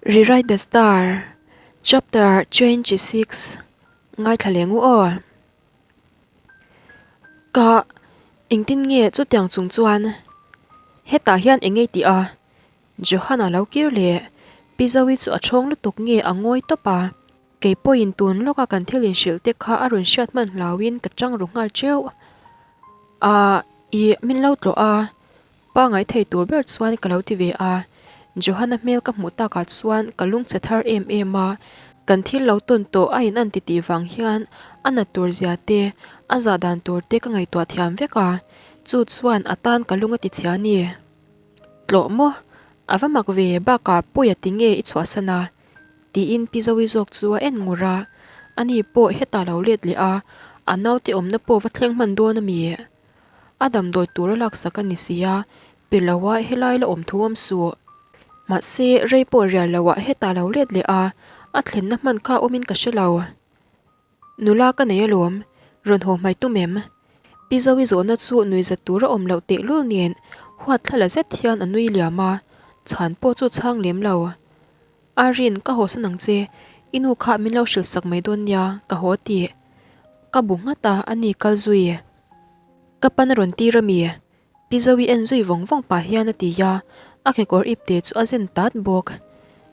Rewrite the Star, Chapter 26 Ngaithla leh ngu aw. Ka engtin nge chutiang chung chuan hetah hian eng ngei tih a? Johan-a lo kir leh Pi Zoe chu a chhawng lutuk nge a ngawi tawp a. Kei pawhin tun lawka kan thil inhrilh te kha a rawn hriat hman hlauhin ka chang ru nghal teuh. Ah, ih min lo tlawh a. Pangai thei tur ber chuan ka lo ti ve a. Johanna hmel ka hmuh takah chuan ka lungchhe thar em em a. Kan thil lo tawn tawh a in an ti tih vang hian a nat tur zia te, a zah dan tur te ka ngaihtuah thiam vek a. Chu chuan a tan ka lung a ti chhia a ni. Tlawh maw? A va mak ve bakah Puia ti nge i chhuahsan a? Tiin Pi Zoe zawk chu a en ngur a. Ani pawh hetah lo let leh a, a naute awmna pawh va thleng hman dawn a mi? A damdawi tur a laksak a ni si a, pe lo a helai la awm thu awm suh. Mahse, rei pawh rial lo ah hetah lo let leh a, a thlenna hman kha awmin ka hre lo. Nula ka nei alawm, rawn haw hmai tum em? Pi Zoe zawhna chu nui zat tur a awm loh tehlul nen huat thla la zet hian a nui liam a, chhan pawh chu chhang lem lo. Arin, ka haw san ang che, i nu kha min lo hrilh sak mai dawn nia, ka haw tih. Ka bu nghat a, a ni kal zui. Ka pan a rawn tir a mi? Pi Zoe en zui vawng vawng pah hian a ti a, a kekawr ip te chu a zen tat bawk.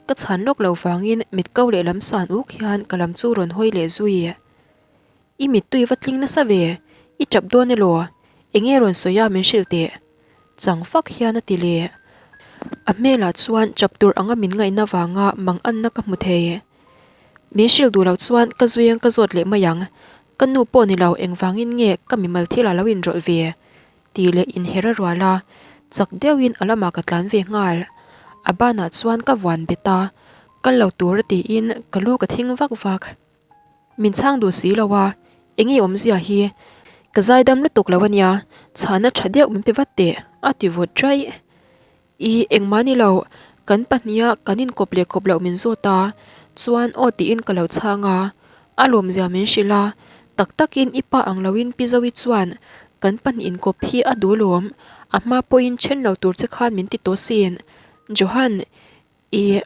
Ka chhan lawk lo vangin mit ko leh lam san uk hian ka lam chu rawn hawi leh zui. I mittui va tling nasa ve, i tap dawn elaw? Enge rawn sawi a min hrilh teh? Chang fak hian a ti leh. A hmelah chuan tap tur anga min ngaihna vanga mang anna ka hmu thei. Min hrilh duh loh chuan ka zuiang ka zawt leh mai ang. Ka nu pawh ni lo engvangin nge ka mimal thil a lo inrawlh ve? Tih leh inher a rual a, chak deuhin a lamah ka tlan ve nghal. A banah chuan ka vuan bet a, kal lo tur a tiin ka lu ka thing vak vak. Min chhang duh si lo a, enge awmzia hi? Ka zaidam lutuk lo a nia, chhana tha deuh min pe vat teh, a ti vawt raih. I engmah ni lo, kan pahniha kan inkawp leh kawp loh min zawt a, chuan aw tiin ka lo chhang a, a lawmzia min hrilh a, tak takin i pa ang loin Pi Zoe chuan kan pahnih inkawp hi a duh lawm, a hma pawhin then lo tur che khan min ti tawh sin. Johan, i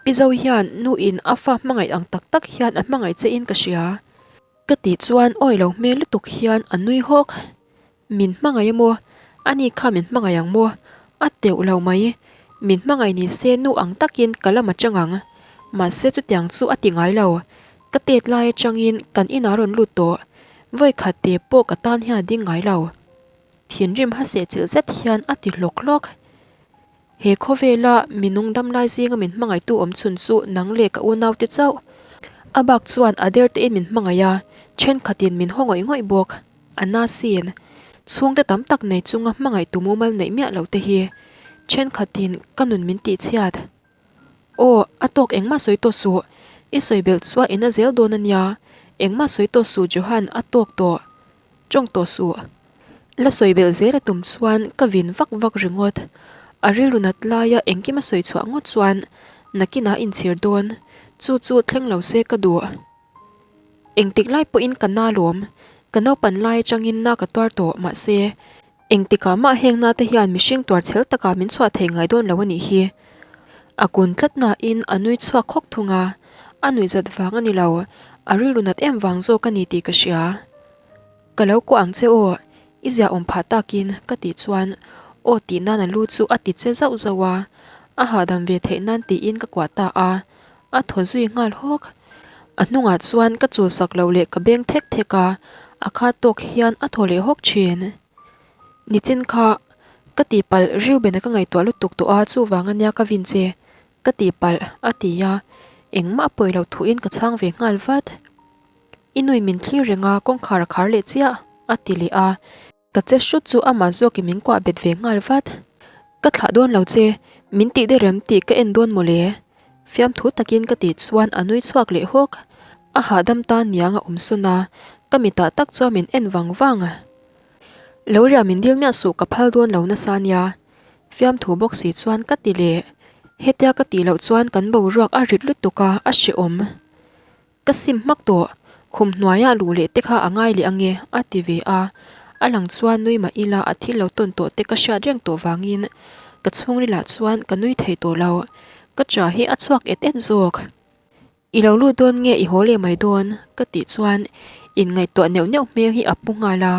Pi Zoe hian nu in a fa hmangaih ang tak tak hian a hmangaih che in ka hria. Ka tih chuan awi lo hmel lutuk hian a nui hawk. Min hmangaih emaw? Ani kha min hmangaih ang maw? A teuh lo mai. Min hmangaih ni se nu ang takin ka lam atang ang. Mahse chutiang chu a ti ngai lo. Ka tet lai atangin kan inah rawn lut tawh. Vawi khat te pawh ka tan hian a ding ngai lo. Thinrim hase chilh zet hian a ti hlawk hlawk. He khawvela mi nung dam lai zinga min hmangaihtu awm chhun chu nang leh ka unaute chauh. A bak chuan a der tein min hmangaih a, thenkhatin min haw ngawih ngawih bawk. A na sin. Chhungte tam tak nei chunga hmangaihtu mumal neih miah loh te hi thenkhatin ka nun min tihchhiat. Aw, a tawk engmah sawi tawh suh. I sawi belh chuan i na zel dawn a nia. Engmah sawi tawh suh Johan, a tawk tawh. Tawng tawh suh. La sawi belh zel a tum chuan ka vin vak vak ringawt. A rilru nat laia engkim a sawi chhuah ngawt chuan nakinah a inchhir dawn. Chu chu thleng lo se ka duh. Engtik lai pawhin ka na lawm. Ka naupan lai atangin na ka tuar tawh mahse engtikah mah heng na te hian mihring tuar chhel takah min chhuah thei ngai dawn lo a nih hi. A kun tlat nain a nui chhuak khawk thung a, a nuihzat vang a ni lo, a rilru nat em vang zawk a ni tih ka hria. Ka lo kuah ang che aw, i zia awm phah takin ka tih chuan aw tih nan a lu chu a ti che zauh zauh a, a hahdam ve theih nan tiin ka kuah ta a, a thaw zui nghal hawk. A hnungah chuan ka chul sak loh leh ka beng thek thek a, a khat tawk hian a thaw leh hawk thin. Nichin kha ka tihpalh Reuben-a ka ngaihtuah lutuk tawh a chuvang ania ka vin che, ka tihpalh a ti a, engmah a pawi loh thuin ka chhang ve nghal vat. I nui min thlir reng a kawngkhar a khar leh chiah a ti leh a. Ka che hrut chu amah zawkin min kuah bet ve nghal vat. Ka thlah dawn lo che, min tih derem tih ka en dawn mawle. Fiamthu takin ka tih chuan a nui chhuak leh hawk. A hahdam ta niang a awm sawn a, ka mitah tak chuan min en vang vang. Lo ria min dil miah suh ka phal dawn lo nasa nia. Fiamthu bawk si chuan ka ti leh. Hetia ka tih loh chuan kan boruak a rit lutuk a, a hrehawm. Ka sim hmak tawh, khum hnuaiah luh leh te kha a ngai leh ange, a ti ve a. A lang chuan nui mah ila a thil lo tawn tawh te ka hriat reng tawh vangin ka chhungrilah chuan ka nui thei tawh lo. Ka ṭah hi a chhuak et et zawk. I lo lut dawn nge i haw leh mai dawn? ka tih chuan inngaihtuah neuh neuh hmel hi a pu nghal a.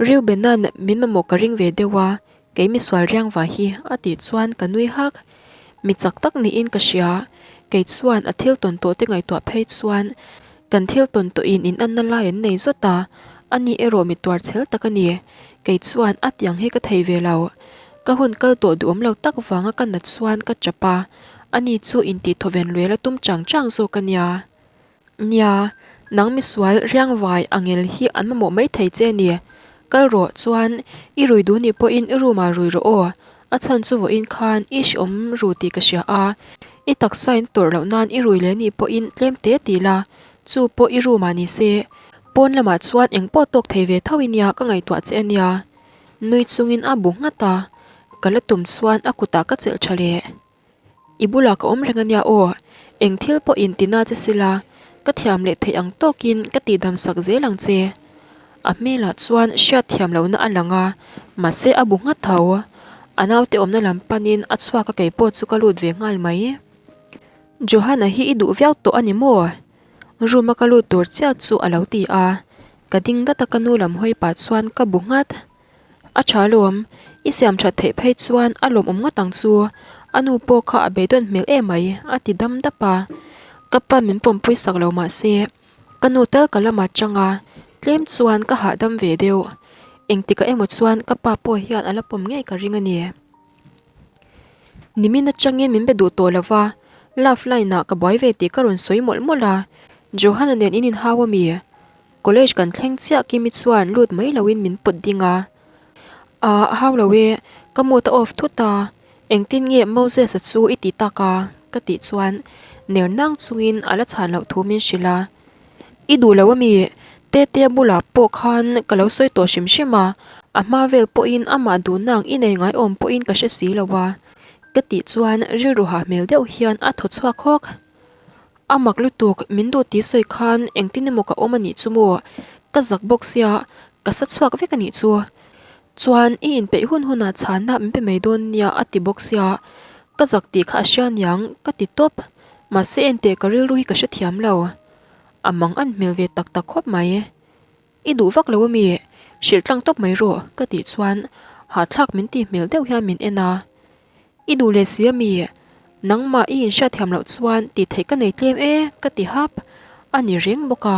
Reubena'n min mamawh ka ring ve deuh a, kei misual riang va hi a tih chuan ka nui hak. Mi chak tak niin ka hria, kei chuan a thil tawn tawh te ngaihtuah phei chuan kan thil tawn tawhin inanna lai an nei zawt a, ani erawh mi tuar chhel tak a ni. Kei chuan a tiang hi ka thei ve lo. Ka hun kal tawh duhawm lo tak vanga ka nat chuan ka chap a, ani chu intih thawven luel a tum chang chang zawk a nia. Nia, nang misual riangvai angel hi an mamawh mai thei che a ni. Kal rawh, chuan i rui duh nih pawhin i room ah rui rawh aw, a chhan chu vawiin khan i hreawm ru tih ka hria a, i taksa in tawrh loh nan i rui leh nih pawhin tlem te ti la, chu pawh i room ah ni se, pawn lamah chuan engpawh tawk thei ve tho i nia ka ngaihtuah che a nia. Nui chungin a bu nghat a, ka la tum chuan a kutah ka chelh tha leh. I bulah ka awm reng a nia aw, eng thil pawh in tina che sila, ka thiam leh theih ang tawkin ka tihdam sak zel ang che. A hmelah chuan hriat thiam lohna a lang a, mahse a bu nghat tho. A naute awmna lam panin a chhuak a keipawh chu ka lut ve nghal mai. Johanna hi i duh viau tawh a ni maw? Room a ka lut tur chiah chu a lo ti a, ka ding dat a ka nu lam hawi pah chuan ka bu nghat. A tha lawm, i siam that theih phei chuan a lawmawm ngawt ang chu, a nu pawh kha a beidawn hmel em mai a ti dam dap a. Ka pa min pawmpui sak lo mah se, ka nu tal ka lamah chang a, tlem chuan ka hahdam ve deuh. Engtikah emaw chuan ka pa pawh hian a la pawm ngei ka ring a ni. Nimin atangin min be duh tawh lo va, love line ah ka buai ve tih ka rawn sawi mawlh mawlh a, Johanna nen in inhau a mi? College kan thleng chiah Kimi chuan lut mai loin min pawt ding a. Ah, hau lo e, ka mood a off thut a, engtin nge Moses-a chu i ti tak a? ka tih chuan ner nang chungin a la chhan loh thu min hrilh a. I duh lo ami? Tetea bulah pawh khan ka lo sawi tawh hrim hrim a, a hma vel pawhin amah duhna ang i nei ngai awm pawhin ka hre si lo a, ka tih chuan rilru hah hmel deuh hian a thaw chhuak hawk. A mak lutuk, min duh tih sawi khan engtin emaw ka awm a nih chu maw? Ka zak bawk sia, ka sa chhuak vek a nih chu. Chuan i inpeih hun hunah chhanna min pe mai dawn nia a ti bawk sia, ka zak tih kha a hria niang ka ti tawp. Mahse enteh ka rilru hi ka hrethiam lo. A mang an hmel ve tak tak khawp mai. I duh vak lo ami? Hrilh tlang tawp mai rawh ka tih chuan hahthlak min tih hmel deuh hian min en a. I duh leh si ami? Nangmah i inhriatthiam loh chuan tih theih ka nei tlem e ka ti hap. A ni reng bawk a,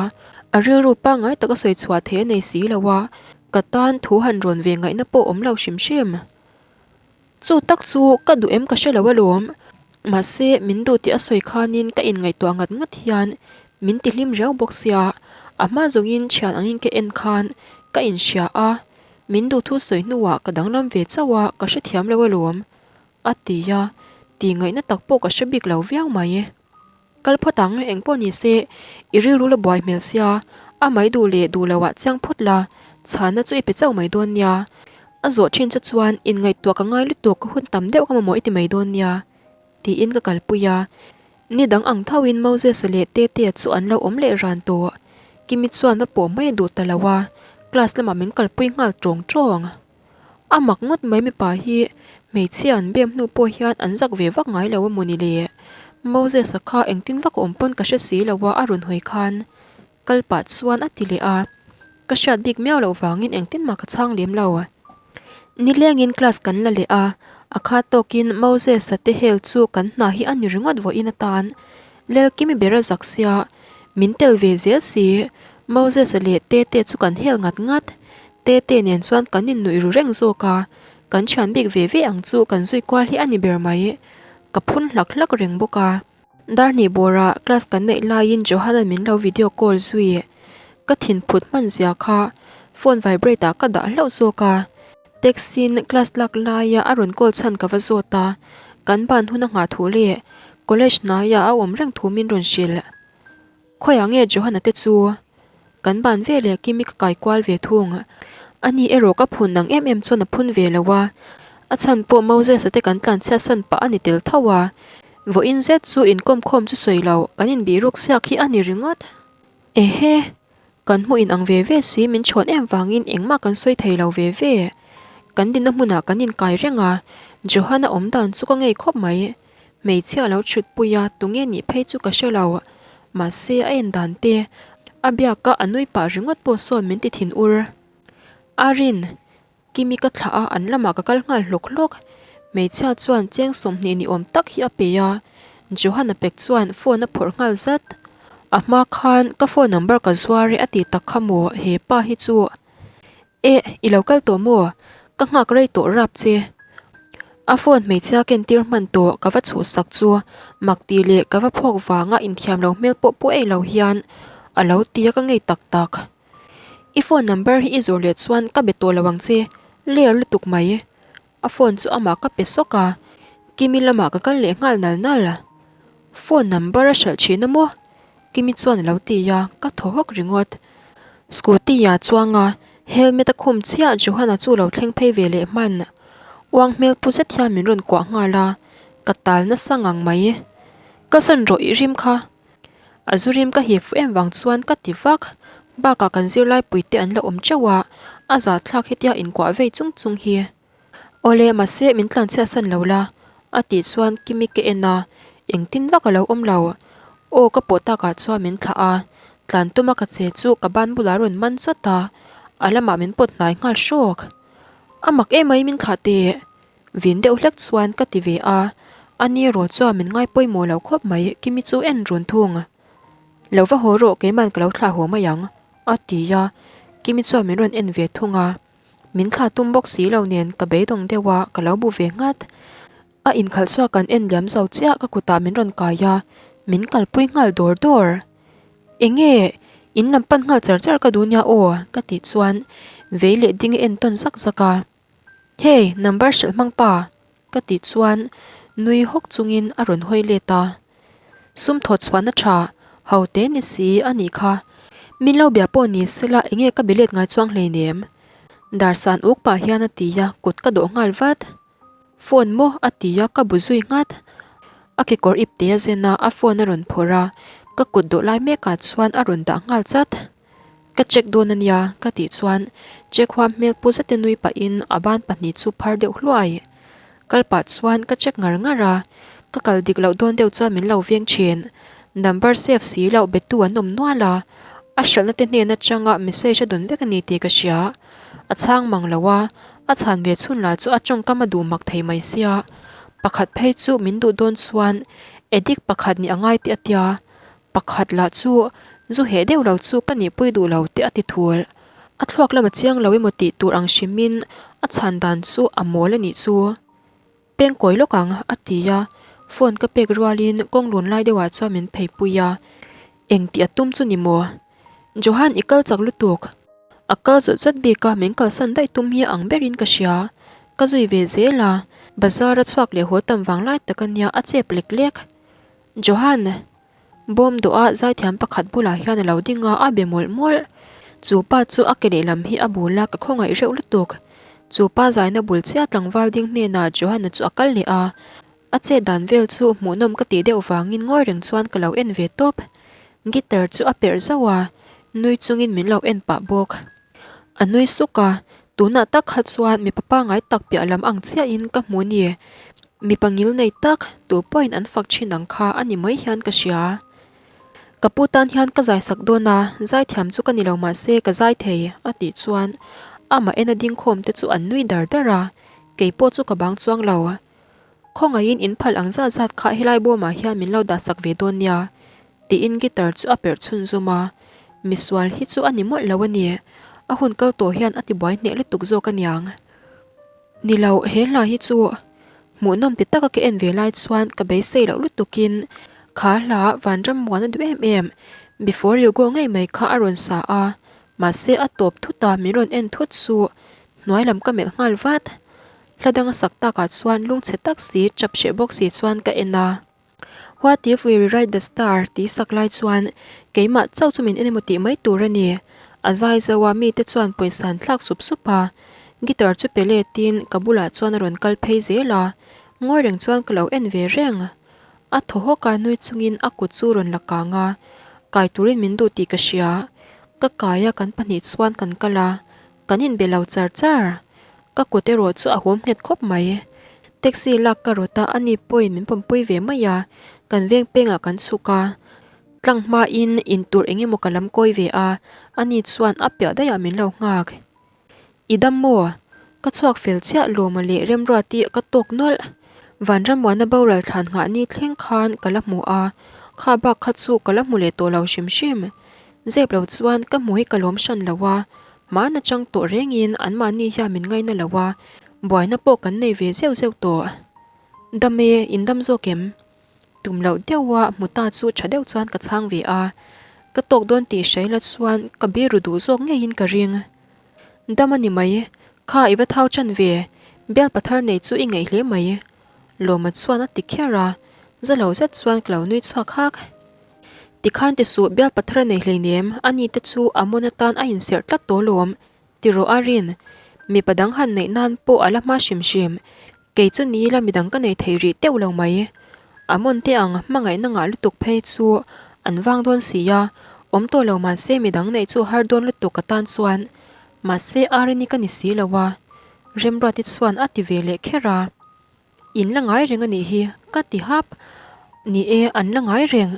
a rilru pangngai taka sawi chhuah thei a nei si lo a, ka tan thu han rawn ve ngaihna pawh awm lo hrim hrim. Chu tak chu ka duh em ka hre lo alawm. Mahse min duh tih a sawi khanin ka inngaihtuah ngat ngat hian min ti hlim riau bawk sia, a hma zawngin thian angin ka en khan ka inhria a, min duh thu sawi hnuah ka danglam ve chauh a ka hrethiam lo alawm a ti a, tih ngaihna tak pawh ka hre bik lo viau mai. Kal phawt ang, eng pawh ni se, i rilru la buai hmel sia, a mai duh leh duh loh ah chiang phawt la, chhanna chu i pe chauh mai dawn nia. A zawh thin che chuan inngaihtuah ka ngai lutuk hun tam deuh ka mamawh i ti mai dawn nia, tiin ka kalpui a. Ni dang ang thoin Moses-a leh Tetea chu an lo awm leh ran tawh. Kimi chuan va pawh mai a duh ta lo a, class lamah min kalpui nghal tawng tawng. A mak ngawt mai mipa hi hmeichhia an bem hnu pawh hian an zak ve vak ngai lo a mawni le? Moses-a kha engtin vak a awm pawn ka hre si lo a a rawn hawi khan kal pah chuan a ti leh a, ka hriat bik miau loh vangin engtin mah ka chhang lem lo. Nilengin class kan la leh a, a kha tawkin Moses-a te hel chu kan hna hi a ni ringawt vawiin atan Lelkimi ber a zak sia, min tel ve zel si, Moses-a leh Tete chu kan hel ngat ngat. Tete nen chuan kan innuih ru reng zawk a, kan thian bik ve ve ang chu kan zui kual hi a ni ber mai. Ka phun hlak hlak reng bawk a. Darhnih bawrah class kan neih laiin Johan-a'n min lo video call zui. Ka thin phut hman zia kha phone vibrate ah ka dah hlauh zawk a. Taxi-in class lak laia a rawn call chhan ka va zawt a, kan ban hun a nghah thu leh college hnaia a awm reng thu min rawn hrilh. Khawiah nge Johanna te chu? Kan ban ve leh Kimi ka kai kual ve thung. Ani erawh ka phun ang em em chuan a phun ve lo a, a chhan pawh Moses-a te kan tlanchhiat san pah a ni tel tho a. Vawiin zet chu inkawm khawm chu sawi lo, kan inbih ruk siak hi a ni ringawt. Ehe! Kan hmuh in ang ve ve si min chhawn em vangin engmah kan sawi thei lo ve ve. Kan dinna hmunah kan inkai reng a, Johanna awm dan chu ka ngei khawp mai. Hmeichhia a lo chhutpui a, tunge nih phei chu ka hre lo. Mahse a en dan te, a biak a a nui pah ringawt pawh sawn min ti thin ur. Arin, Kimi ka thlah a, an lamah ka kal nghal hlawk hlawk. Hmeichhia chuan cheng 20 ni awm tak hi a pe a, Johan a pek chuan phone a phawrh nghal zat. A hma khan ka phone number ka zuar e a ti tak kha maw he pa hi chu. Eh, i lo kal tawh maw? Ka nghak rei tawh rap che. A phone hmeichhia kentir hman tawh ka va chhuhsak chu mak tih leh ka va phawk vanga inthiam lo hmel pawh pawh ei lo hian a lo ti a ka ngei tak tak. I phone number hi i zawr leh chuan ka be tawh lo ang che, ler lutuk mai. A phone chu amah ka pe sawk a, Kimi lamah ka kal leh nghal nal nal. Phone number a hralh thin a maw? Kimi chuan a lo ti a, ka thaw hawk ringawt. Scooty ah chuang a, helmet a khum chiah Johanna chu lo thleng phei ve leh hman. Uang hmel pu zet hian min rawn kuah nghal a, ka tal nasa ngang mai. Ka sawn rawh i rim kha. A zu rim ka hip fuh em vang chuan ka ti vak. Bakah kan zirlai puite an la awm teuh a, a zahthlak hetia inkuah vei chung chung hi. Awle, mahse min tlanchhiat san lo la, a tih chuan Kimi ka en a, engtin vak a lo awm lo. Aw ka pawh takah chuan min thlah a, tlan tuma ka che chu ka ban bulah rawn man chawt a, a lamah min pawt hnai nghal hrawk. A mak emai min thlah teh. Vin deuh hlek chuan ka ti ve a, a ni erawh chuan min ngai pawimawh lo khawp mai, Kimi chu en run thung. Lo va haw rawh keiman ka lo thlah haw mai ang, a ti a, Kimi chuan min rawn en ve thung a, min thlah tum bawk si lo nen ka beidawng deuh a, ka lo bu ve nghat. A inkhalh chhuak kan en liam zo chiah ka kutah min rawn kai a, min kalpui nghal dawr dawr. Enge? In lam pan nghal char char ka duh nia aw, ka tih chuan vei leh ding a en tawn zak zak a. Hey, number hrilh hmang pa! Ka tih chuan nui hawk chungin a rawn hawi let a. Sum thawt chhuahna tha, ho te ni si a nih kha. Min lo bia pawh ni sela enge ka be let ngai chuang hleinem. Darsan uk pah hian a ti a, kut ka dawh nghal vat. Phone maw? A ti a, ka bu zui nghat. A kekawr ip te a zen a, a phone a rawn phawrh a, ka kut dawh lai mekah chuan a rawn dah nghal chat. Ka check dawn a nia, ka tih chuan check huam hmel pu zeta nui pahin a ban pahnih chu phar deuh hluai. Kal pah chuan ka check ngar ngar a, ka kal dik loh dawn deuh chuan min lo veng thin. Number save si loh betu an awm nual a, a hralhna te hnen atanga message a dawn vek a ni tih ka hria. A chhang mang lo a, a chhan ve chhun lah chu a tawngkam a duh mak thei mai sia. Pakhat phei chu min duh dawn chuan addict pakhat nih a ngai tih a tia. Pakhat lah chu zu heh deuh lo chu ka nihpui duh lo tih a ti thul. A thluak lam a chiang lo emaw tih tur ang hrimin a chhan dan chu a mawl a nih chu. Peng kawi lawk ang, a ti a, phone ka pek rualin kawng lun lai deuhah chuan min pheipui a. Eng tih a tum chu ni maw? Johan i kal chak lutuk. A kal zawt zawt bik a, min kalsan daih tum hi ang berin ka hria. Ka zui ve zel a, bazar a chhuak leh haw tam vang lai tak a nia a chep lek lek. Johan! Bawm dawha zaithiam pakhat bulah hian a lo ding a, a be mawlh mawlh. Chu pa chu a ke lehlam hi a bul a, ka khawngaih reuh lutuk. Chu pa zaina bul chiah tlangval ding hnenah Johan-a chu a kal leh a. A chet dan vel chu hmuhnawm ka tih deuh vangin ngawi reng chuan ka lo en ve tawp. Guitar chu a perh zauh a, nui chungin min lo en pah bawk. A nui suk a, tunah tak kha chuan mipa pangngai tak piah lam ang chiahin ka hmu ni. Mipa ngil nei tak, tu pawhin an fak thin ang kha a ni mai hian ka hria. Ka pu tan hian ka zai sak dawn a, zaithiam chu ka ni lo mahse ka zai thei, a tih chuan amah en a ding khawm te chu an nui dar dar a, kei pawh chu ka bang chuang lo. Khawngaihin in phal ang zat zat kha helai bawmah hian min lo dah sak ve dawn nia, tiin guitar chu a perh chhunzawm a. Misual hi chu a ni mawlh lo a ni, a hun kal tawh hian a tibuai hneh lutuk zawk a niang. Ni lo, he hla hi chu hmuhnawm ti taka ka en ve lai chuan ka beisei loh lutukin kha hla Vanram muan a duh em em, Before You Go ngei mai kha a rawn sa a, mahse a tawp thut a min rawn en thut chu hnuai lam ka melh nghal vat. Hla dang a sak takah chuan lungchhe tak si, chap hreh bawk si chuan ka en a. What if we rewrite the star tih sak lai chuan keimah chauh chu min en emaw tih mai tur a ni. A zai zo a, mite chuan pawisa an thlak sup sup a. Guitar chu pe letin ka bulah chuan a rawn kal phei zel a, ngawi reng chuan ka lo en ve reng. A thaw hawk a, nui chungin a kut chu rawn la kang a, kai turin min duh tih ka hria. Ka kai a, kan pahnih chuan kan kal a, kan inbe lo char char. Ka kut erawh chu a hum nghet khawp mai. Taxi lak ka rawt a, ani pawhin min pawmpui ve mai a, kan veng pengah kan chhuk a. Tlang hmain in tur eng emaw ka lam kawi ve a, ani chuan a piah daihah min lo nghak. I dam maw? Ka chhuak fel chiah lawma leh Remruati ka tawk nawlh. Vanramuana boral thlan nghah ni thleng khan ka la hmu a, kha bak kha chu ka la hmu leh tawh lo hrim hrim. Zep lo chuan ka hmu hi ka lawm hran lo a, hmana chang tawh rengin anmahni hian min ngaina lo a, buaina pawh kan nei ve zeuh zeuh tawh. Dam e, in dam zawk em? Tum loh deuha hmu ta chu tha deuh chuan ka chhang ve a, ka tawk dawn tih hre la chuan ka biru duh zawk ngeiin ka ring. Dam a ni mai, kha i va thau chan ve, bial pathar nei chu i ngaih hle mai. Lawma chuan a ti kher a, za lo zet chuan ka lo nui chhuak hak. Tikhan ti suh bial pathar a nei hleinem, ani te chu a mawn atan a inserh tlat tawh lawm, ti rawh a rin. Mipa dang han neih nan pawh a la hma hrim hrim, Kei chu ni ila midang ka nei thei rih teuh lo mai. A mawn te ang hmangaihna ngah lutuk phei chu an vang dawn si a, awm tawh lo mahse midang neih chu har dawn lutuk ka tan chuan. Mahse Arini ka ni si lo a, Remruati chuan a ti ve leh kher a. In la ngai reng a nih hi, ka ti hap. Ni e, an la ngai reng.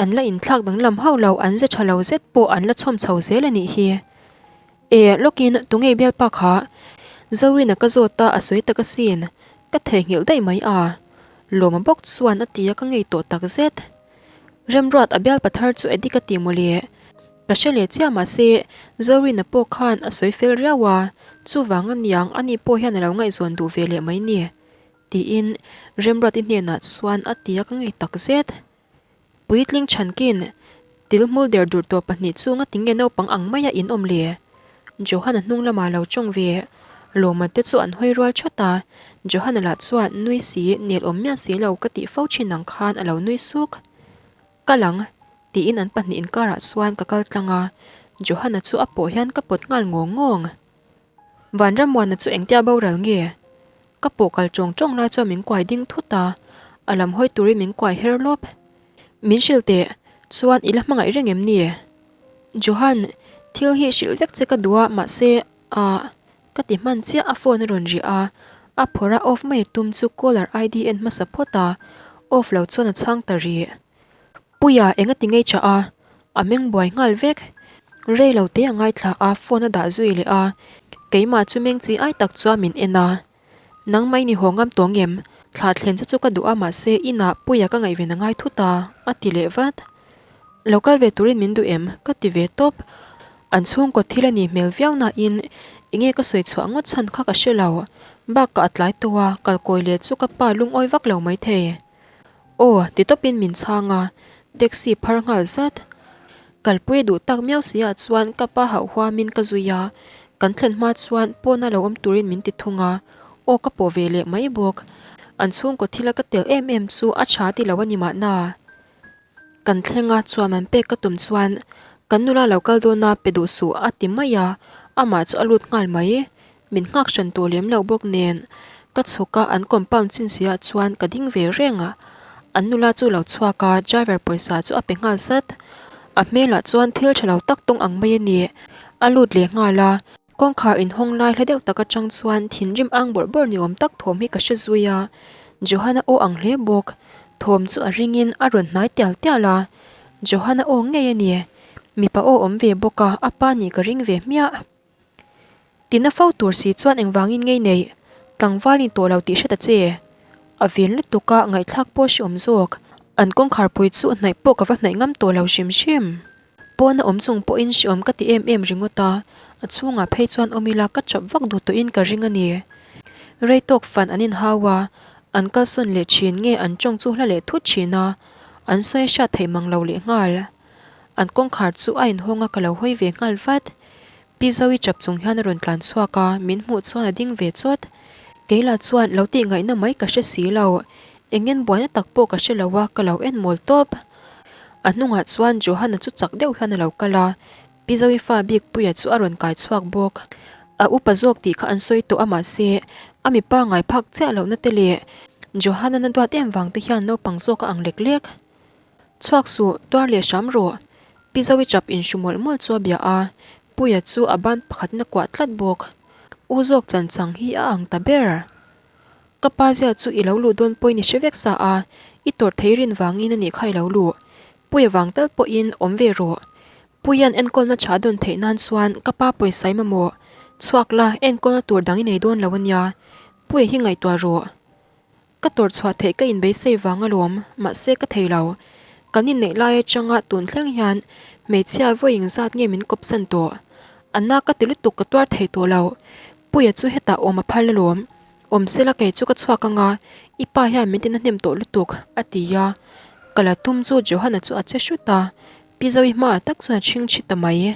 An la inthlak danglam hauh lo, an ze tha lo zet pawh an la chhawm chho zel a nih hi. E, lawkin tunge bialpa kha? Zorina ka zawt a, a sawi tak asin. Ka theihnghilh daih mai a. Lawma bawk chuan a ti a ka ngei tawh tak zet. Remruat a bialpa thar chu Eddie ka ti mawle. Ka hre leh chiah mahse Zorina pawh khan a sawi fel riau a, chuvang aniang ani pawh hian a lo ngaihzawn duh ve leh mai ni. Tiin Remruati hnenah chuan a ti a ka ngei tak zet. Puitling chhankin, til hmul der dur tawh pahnih chu ngatinge naupang ang maia in awm le? Johan-a hnung lamah lo tawng ve. Lawma te chu an hawi rual thawt a, Johan-a lah chuan nui si, nel awm miah si lo ka tih fo thin ang khan a lo nui suk. Kal ang, tiin an pahnih inkarah chuan ka kal tlang a, Johan-a chu a pawh hian ka pawt nghal ngawng ngawng. Vanramuana chu engtia boral nge? Ka pawh kal tawng tawng lai chuan min kuai ding thut a, a lam hawi turin min kuai her lawp. Min hrilh teh, chuan i la hmangaih reng em ni? Johan, thil hi hrilh vek che ka duh a, mahse, ah, ka ti hman chiah a phone a rawn ri a, a phawrh a off mai tum chu caller ID en hmasa phawt a, off lo chuan a chhang ta rih. Puia eng a ti ngei chah a, a meng buai nghal vek. Rei lo te a ngaithla a, phone a dah zui leh a, keimah chu meng chi ai tak chuan min en a. Nangmah i ni haw ngam tawng em? Thlah thlen che chu ka duh a mahse inah Puia ka ngaihven a ngai thut a, a ti leh vat. Lo kal ve turin min duh em? Ka ti ve tawp. An chhungkaw thil a nih hmel viau nain enge ka sawi chhuah ngawt chhan kha ka hre lo. Bakah a tlai tawh a, kalkawi leh chu ka pa lungawi vak lo maithei. Aw, ti tawpin min chhang a, taxi phar nghal zat. Kalpui duh tak miau si ah chuan ka pa hauh huamin ka zui a, kan thlen hma chuan pawna lo awm turin min ti thung a, aw ka pawh ve leh mai bawk. An chhungkaw thila ka tel em em chu a tha ti lo a ni mahna. Kan thleng a, chuan an pek ka tum chuan kan nula lo kal dawn a pe duh suh a ti mai a, amah chu a lut nghal mai. Min nghak hran tawh lem lo bawk nen ka chhuk a, an compound chin si ah chuan ka ding ve reng a, an nula chu lo chhuak a, driver pawisa chu a pe nghal zat. A hmelah chuan thil tha lo tak tawng ang mai a ni, a lut leh nghal a. Kawngkhar inhawng lai hla deuh tak atang chuan thinrim ang bawrh bawrh ni awm tak thawm hi ka hre zui a, Johan-a aw ang hle bawk. Thawm chu a ringin a rawn hnai tial tial a, Johan-a aw ngei a ni. Mipa aw awm ve bawk a, a pa nih ka ring ve hmiah. Tina fo tur si chuan engvangin ngei neih tlangval ni tawh lo tih hre ta che. A vin lutuk a, ngaihthlak pawh hreawm zawk. An kawngkhar pui chu hnaih pawh ka va hnaih ngam tawh lo hrim hrim. Pawna awm chung pawhin hreawm ka ti em em ringawt a, a chhungah phei chuan awm ila ka chap vak duh tawhin ka ring a ni. Rei tawk fan an inhau a, an kalsawn leh thin nge an tawng chu hla leh thut thin a, an sawi a hriat theih mang lo leh nghal. An kawngkhar chu a inhawng a ka lo hawi ve nghal vat. Pi Zoe chap chung hian a rawn tlan chhuak a, min hmuh chuan a ding ve chawt. Keila chuan lo tih ngaihna mai ka hre si lo, engen buaina tak pawh ka hre lo a, ka lo en mawl tawp. A hnungah chuan Johanna chu chak deuh hian a lo kal a, Pi Zoe fa bik Puia chu a rawn kai chhuak bawk. A upa zawk tih kha an sawi tawh a mahse a mipa ngai phak chiah lohna te leh Johanna na duat em vang te hian naupang zawk a ang lek lek. Chhuak suh, tuar leh hram rawh. Pi Zoe chap inhru mawlh mawlh chu a bia a, Puia chu a ban pakhatin a kuah tlat bawk. U zawk chan chang hi a ang ta ber. Ka pa zia chu i lo luh dawn pawhin i hre vek sa a, i tawrh thei rin vangin a nih kha i lo luh. Puia vang tal pawhin awm ve rawh. Puia'n enkawlna tha dawn theih nan chuan ka pa pawisa i mamawh. Chhuak la, enkawlna tur dang i nei dawn lo a nia. Puia hi ngaihtuah rawh. Ka tawrh chhuah theih ka inbeisei vang alawm, mahse ka thei lo. Kan inneih lai atanga tun thleng hian hmeichhia vawi engzat nge min kawpsan tawh. A na ka ti lutuk ka tuar thei tawh lo. Puia chu hetah awm a phal alawm. Awm sela kei chu ka chhuak anga, i pa hian min tina hnem tawh lutuk, a ti a. Ka la tum chu Johana chu a che hrut a, Pi Zoe hmaah tak chuan a chhingchhi ta mai.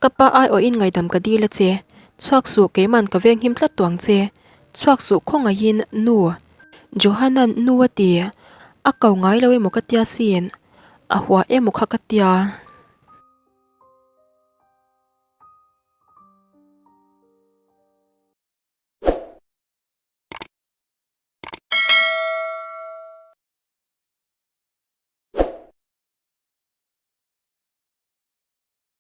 Ka pa aiawhin ngaidam ka dil a che. Chhuak suh keiman ka venghim tlat tawh ang che. Chhuak suh khawngaihin nu. Johanan nu a ti. A ko ngai lo emaw ka tia sin. A hua emaw kha ka tia.